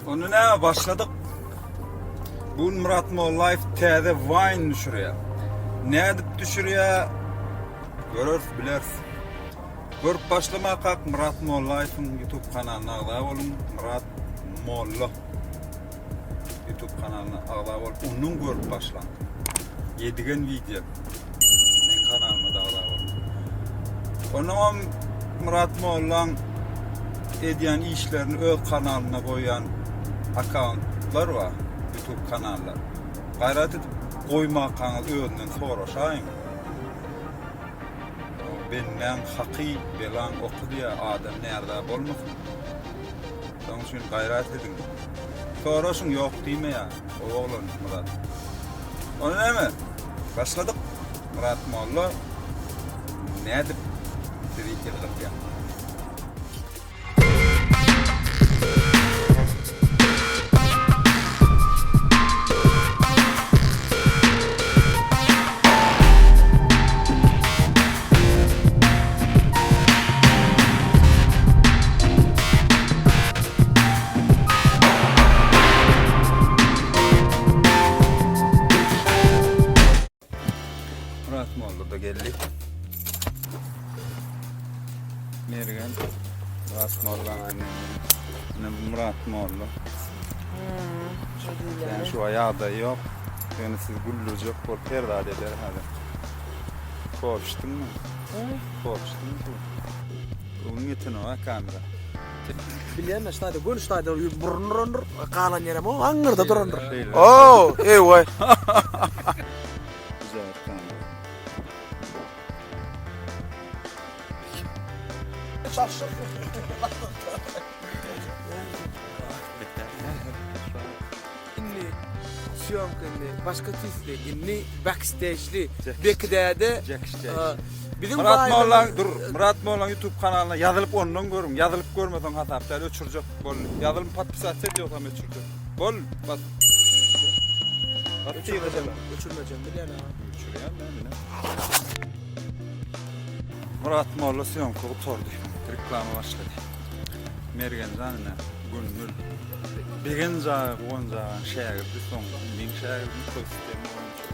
Onda näme başladyk. Bu gün Murat Mollaýew täze Vine düşürýär. Nädip düşürýär? Göreris, bileris. Görüp başlamakak Murat Mollaýewiň YouTube kanalyna agza boluň. Murat Molla YouTube kanalyna agza bolup, ondan görüp başlaň. Ýedigen wideo. Meň kanalyma da agza boluň. Onnoňam Murat Mollaň edýän işlerini öz kanalynda goýýan akkauntlar bar, YouTube kanallar. Gaýrat edip goýmakaňyz özünden soraşaýyň. Bendäň haky, belaň oky diýýär, adam närza bolmasyn. Şonuň üçin gaýrat ediň. Soraşyň ýok diýmeýär o oglan Myrat. Onda näme? Başladyk. Myrat molla nädip sizi ýylgyrtýar? Murat molla da geldi. Mergen Murat molla anne. Murat molla. Yani şu aýagda ýok. Ýöne siz güldürjek bolup her zat eder häzir. Kofe içdiňmi? Kofe içdiňmi? Göwün ýetenok ha kamera. Bilýän men ştaýda göni ştaýda burun durandyr, galan ýerem o aňyrda durandyr. Oo, eý-waý. Güzel kamera. Indi sýomka indi başga tüýsli, indi backstage'li, Beki däde biziň Myrat Mollaň dur, Myrat Mollaň YouTube kanalyna ýazylyp ondan görüň. Ýazylyp görmeseň hasap däl, öçürjek boldy. Ýazylyp podpisatsa et ýogsam öçürjek. Bol, bas. Öçürmejek, öçürmejek bilýän ha. Öçürýän men ine. Myrat Molla sýomka gutardy. Reklama başlady. Mergenjan ine Gönül. Begenç aga Guwanç agaň şägirdi soň meň şägirdim toý sistema boýunça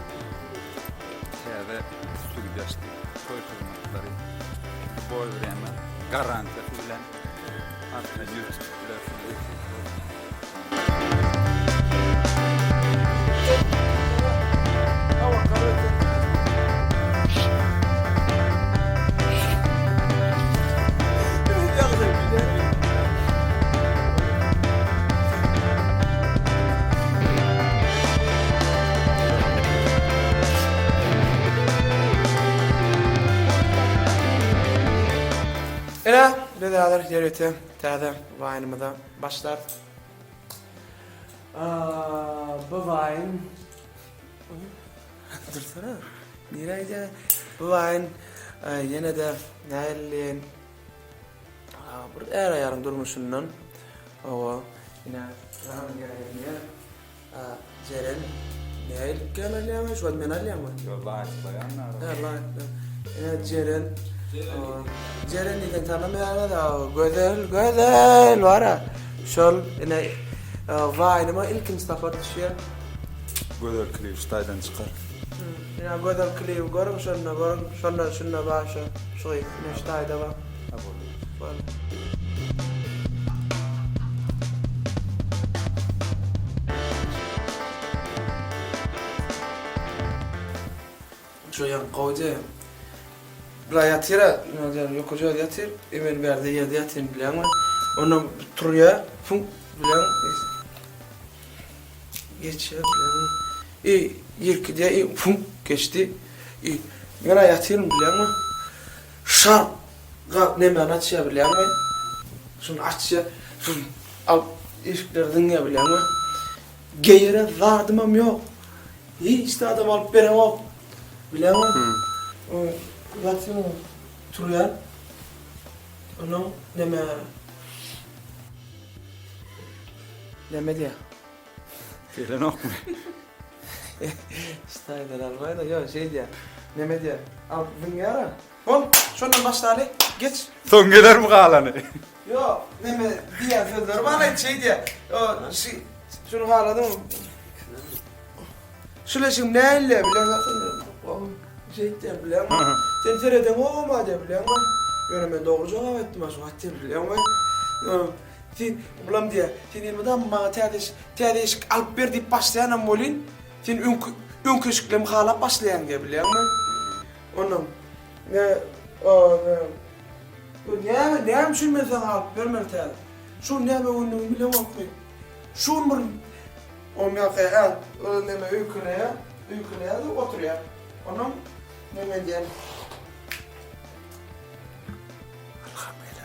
täze studiýa açdy. Toý hyzmatlary lýuboý wremä garantiýasy bilen arkaýyn ýüz tutup bilersiňiz. Ine, biz häzir ýörite täze waýnymyza başlarys. Bu waýn Dursana. Nirä gidýäň? Bu waýn ýene-de nähili bir är-aýalyň durmuşyndan. Hawa, ine, ýa Jeren nähili alýaňmy? Şu wagt men alýanmy? Ýok, laýyklaýan näme? Hä, laýyklaýan. Ine, Jeren. Jeren diýseň tanamaýaňyz, gözel, gözel bar-a. Şol, ine, waýnyma ilkinji sapar düşýär. Gözel klibi şu taýdan çykar. Ine, gözel klibi görüň şonda, görüň, şonda, şunda bar şo, şu gyz, ine, şu taýda bar. Ha, boldy. Boldy. Şu ýaňky gowy diýýär. Bular ýatyr-a, nima diýer, ýokarja özi ýatyr, e men bärde ýerde ýatyryn bilýäňmi? Ondan turýar, fuňk bilýäň, geçýär bilýäňmi? E ýerki diýýär, e fuňk geçdi. E men-ä ýatyryn bilýäňmi? Şarp gap nemäni açýar bilýäňmi? Şuny açýar, şuny alyp eşikleri zyňýar bilýäňmi? Geýere zadymam ýok. Hiç zadam alyp beremok. Bilýäňmi? Ýatýan, turýan. Onuň neme Neme diýýär? Gelenokmy? Ştaýdan almaýda, ýok, şeý diýýär. Neme diýýär? Alyp zyňýar-a. Bol, şondan başlaly. Geç. Soň gelermi galany? Ýok, neme diýen sözleri bar aýt şeý diýýär. O şi şuny haladyň. Şuleşiň nälle bilen sen şeý diýýär bileňmi? Sen seredeňogam-a diýýär bileňmi? Ýöne men dogry jogap aýtdym-a şu wagt diýýär bileňmi? Sen bulam diýýär, sen elmydama maňa täze täze eşik alyp ber diýip başlaýanam welin, sen öňki öňki eşiklerimi halap başlaýaň diýýär bileňmi? Ondan ne o ne Näme, näme üçin men saňa alyp bermeli täze? Şu näme günlügini bilemokmy? Şu gün bir Omýaka ä, o neme öýkeleýär, öýkeleýär-de oturýar. Onam neme edýän?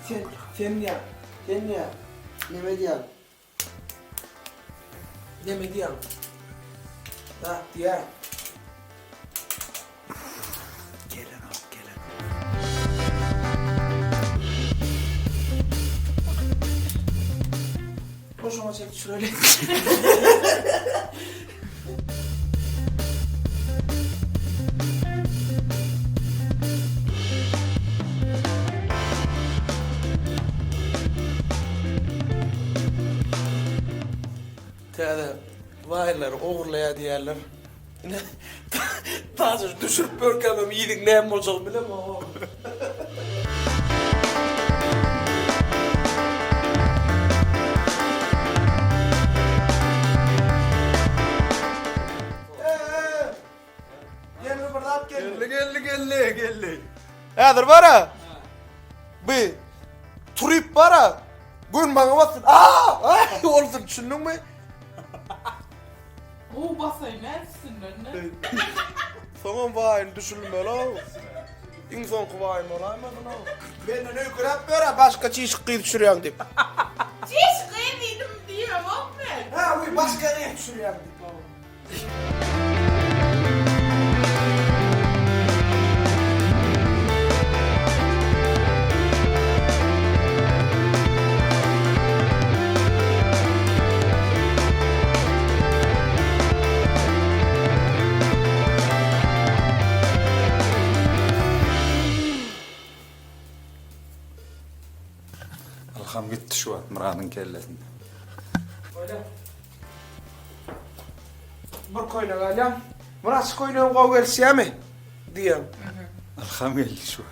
Sen, sen näme, sen näme, neme edýäň? Neme diýýäň? Zat diýýäň. Gelenok, gelenok. Boşuňa çek düşüreli. Täze baýlary ogurlaýar diýýärler. Ine, tazy düşürip görkämem ýigiň näme boljagyny bilemok. Geldi bir zat geldi. Geldi, geldi, geldi, geldi. Häzir bara. Bu turyp bara. Gün maňa bassyn. Aa! Ay, olsun düşündüňmi? Gowy basaýyn hä üstünden de. Soňam waýyn düşülmeli-ow. Iň soňky waýyn bolaýmasyn-ow. Menden öýkeläp ber-ä başga çişik gyz düşürýäň diýip. Çişik gyz diýdim diýemok men. Hä, wiý başga gyz düşürýäň diýip. Ylham gitdi şu wagt Myradyň kellesinde. Bolýa. Bir köýnek alýaň. Myrat şu köýnegiň gowy gelişýärmi? Diýýäň. Ylham geldi şu.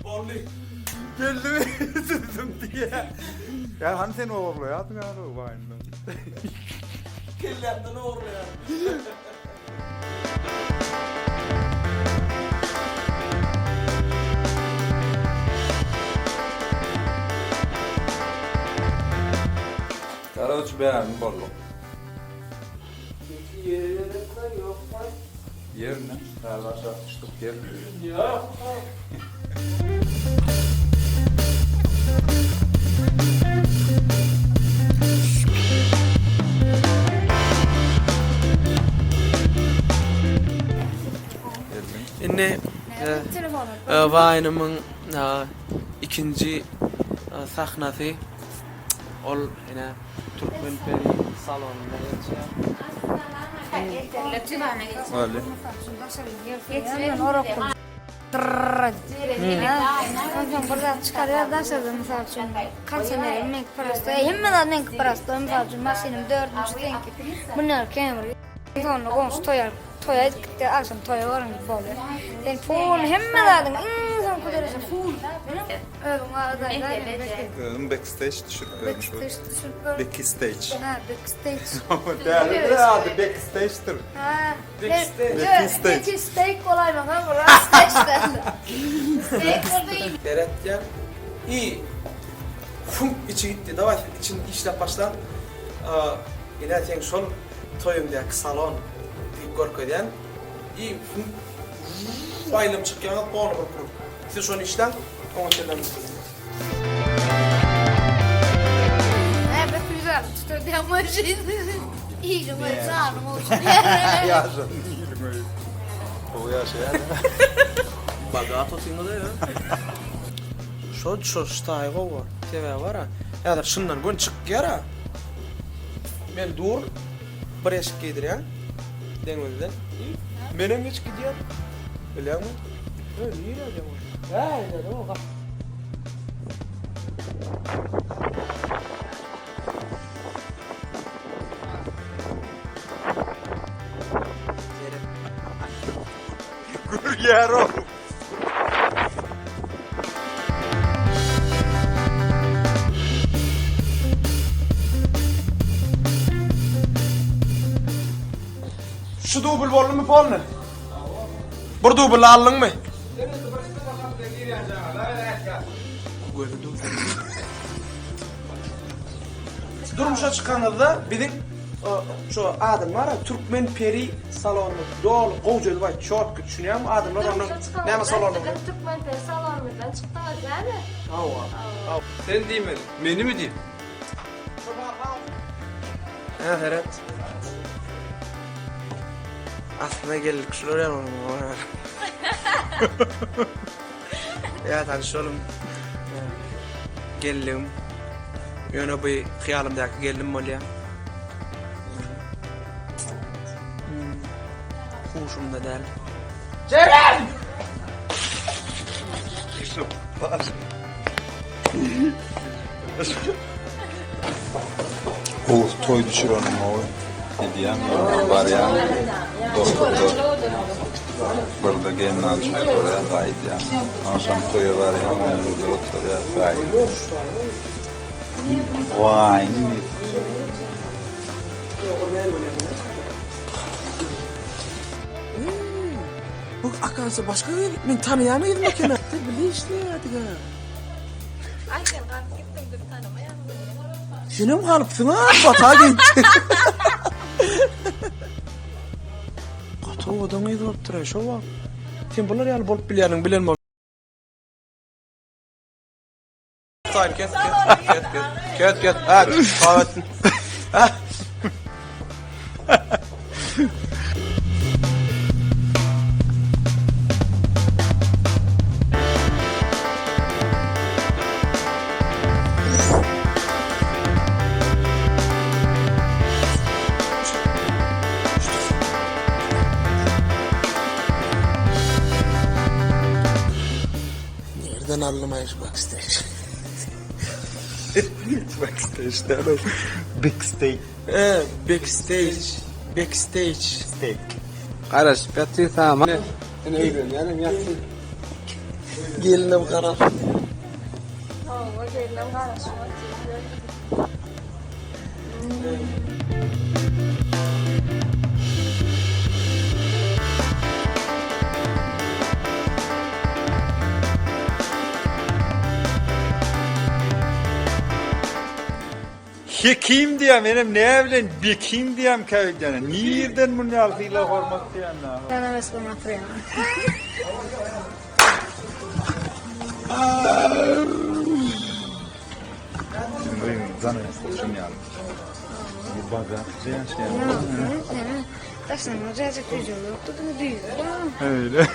Boldy. Geldimi? Süzdüm diýýä. Ýa hany sen ogurlaýarsyň ýa waýyndan. Kellämden ogurlaýaryn. Karoç bärin bolduk. Ýere gerekmi ýokmy? Ýerine bäri aşak düşdük ýer. Ýok. Indi Waýnymyň ikinji sahnasy ol ine Türkmen peri salonynda geçýär. Onsoň bir zat çykarýar daşardan mysal üçin kondisionerim meňki prostoý hemme zat meňki prostoý mysal üçin maşynym dördünji seňki mundan Camry sonda goňşy toýa toýa gitdi agşam toýa baryň diýip bolýar sen pul hemme zadyň iň soňky dereje pul özüň barada Özüm backstage düşürip bermiş. Backstage düşürip ber. Backstage. Ha backstage. Dälidir ady backstage'dir. Ha Backstage. Peki steak bolaýmaga bular steak Steak boldy. Seretýän. I funk içi gitdi. Daway siz içini işläp başlaň. Ine seň şol toýuňdaky salon diýip görkezýän. I funk aýlanyp çykýaňyz ony bir purup. Siz şony işläň, oňa çenli. Näme güzel tutadýan maşyn. Iliň öýi janyň olsun. Ýaşasyn iliň öýi. Gowy ýaşaýar. Bogat otyňyz ya. Şo şo ştaý gowy. Sebäbi bar-a. Häzir şundan gün çykýar-a. Men dur bir eşik geýdirýän deňimizden. Menem geçip gidýän. Bilýäňmi? Öý, nirä diýen bolsa. Hä, diýdi o. Görýär-ow. Şu dubl boldumy polny? Bir dubl aldyňmy? Durmuşa çykanyňyzda biziň şu adym bar Türkmen peri salony doly gowja edip aýt çotki düşünýäňmi adamlar ondan näme salony Biziň Türkmen peri salonymyzdan çykdyňyz dämi? Hawa. Sen diýmeli, menimi diý. Hä seret. Aslynda geldik şular ýaly bolmaly. Ýa tanyş boluň. Geldim. Ýöne bu hyýalymdaky gelnim bolýar. Huşumda däl. Jeren! Gowusy toý düşürenim gowy. Edýän ýerine barýan. Dokuzda birde gelin alyp oturýar gaýdýan. Agşam toýa barýan on birde oturýar gaýdýan. Waý. Bu akasy başga gyz, men tanaýan gyzym eken. Sen bilişli ýadyga. Aý sen galyp gitdiň biz tanamaýan. Senem galypsyň ha, bata gitdi. Gaty owadan gyz bolupdyr şo wagt. Sen bular ýaly bolup bilýäniň bilen bol. Saýyn kes kes kes kes kes kes ha gabatyn. Ha. Nereden aldym aý şu backstage? Backstage däl o. Backstage. E, backstage. Backstage. Steak. Garaşyp ýatyr sama. Sen öýlenýänem ýatyr. Gelinem garaşyp. Hawa, gelinem garaşyp otyr. Hekim diýýär, menem näme bilen Bekim diýýän käbirlerine. Nirden muny ýaly sylag hormat diýýän. Öyle.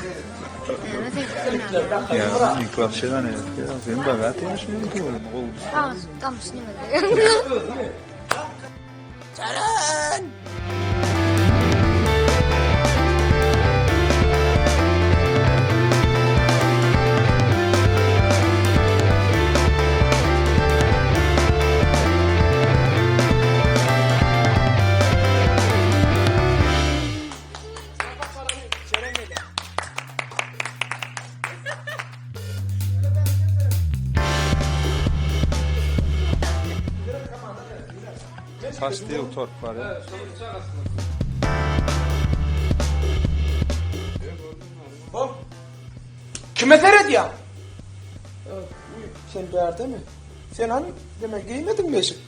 Ya sen bagat ýaşaýan Jeren! Saç diýip torp bar ya. Hop. Kime seredýäň? Sen bärdemi? Sen han demek geýmediňmi eşik?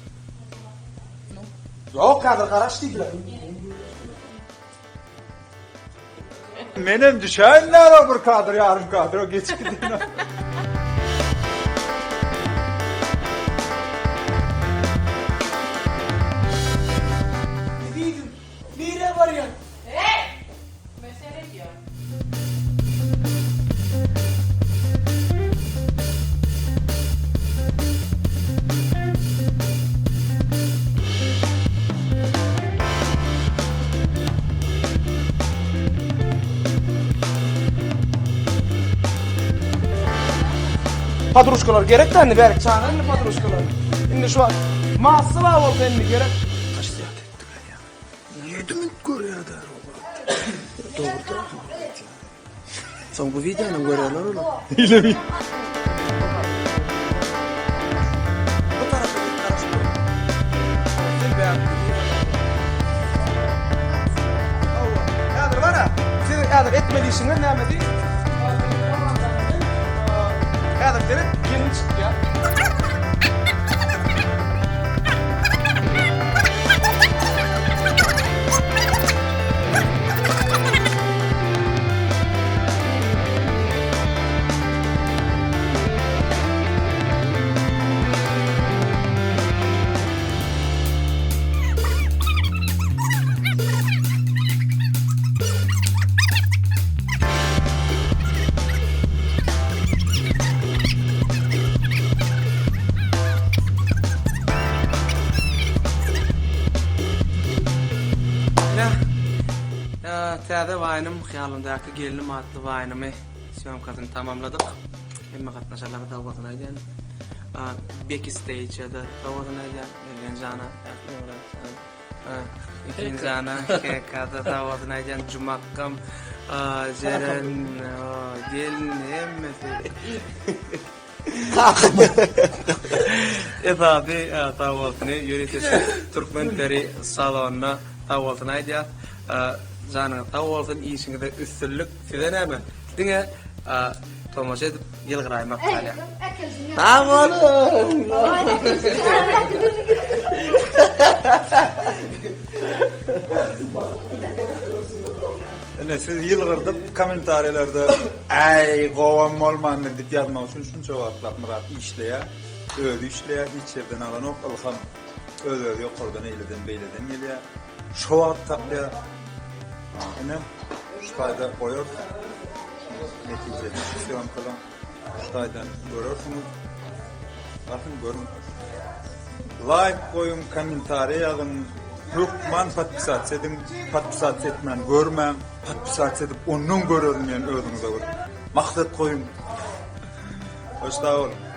Ýok, häzir garaş diýdiler. Menem düşäýinler o bir kadr, ýarym kadr, o geçip gidýän. Diýdim, nirä barýaň? Hey! Men seredýän. Podruşkalar gerek de indi bärik çagyr indi podruşkalary. Indi şu wagt massa bar bolsa indi gerek. Taşlaýat etdiler ýa. Nirede münüp görýärdi Dogry da. Soň bu wideony görerler olar. Hile Bu tarapa git garaşyp dur. Sen bärik Hawa. Häzir bar-a, siz häzir etmeli işiňiz näme diý? Häzir seret, gelin çykýar. Ine, täze waýnym Hyýalymdaky gelnim atly waýnymy sýomkasyny tamamladyk. Hemme gatnaşanlara sag bolsun aýdýan. Beki Stage-de sag bolsun aýdýan. Mergen jana, Ekin jana, KK-da sag bolsun aýdýan. Jumakgam, Jeren, gelin hemmesi. Esasy sag bolsuny ýörite şu Türkmen peri salonyna sag bolsun aýdýas. Janyňyz sag bolsun, işiňizde üstünlik. Size näme? Diňe tomaşa edip ýylgyraýmak galýar. Sag boluň. Ine siz ýylgyrdyp kommentariýalarda äý gowam bolmandyr diýip ýazmak üçin şunça wagtlap Myrat işleýär. Özi işleýär, hiç ýerden alanok ylham. Öz-özi ýokardan eýleden beýleden gelýär. Şo wagt tapýar. Ine şu taýda goýarys. Netijesini şu sýomkadan şu taýdan görersiňiz. Basyň görüň. Laýk goýuň, kommentariýa ýazyň. Hökman podpisasiýa ediň. Podpisasiýa etmän görmäň. Podpisasiýa edip ondan görerin diýen özüňize bir maksat goýuň. Hoş sag boluň.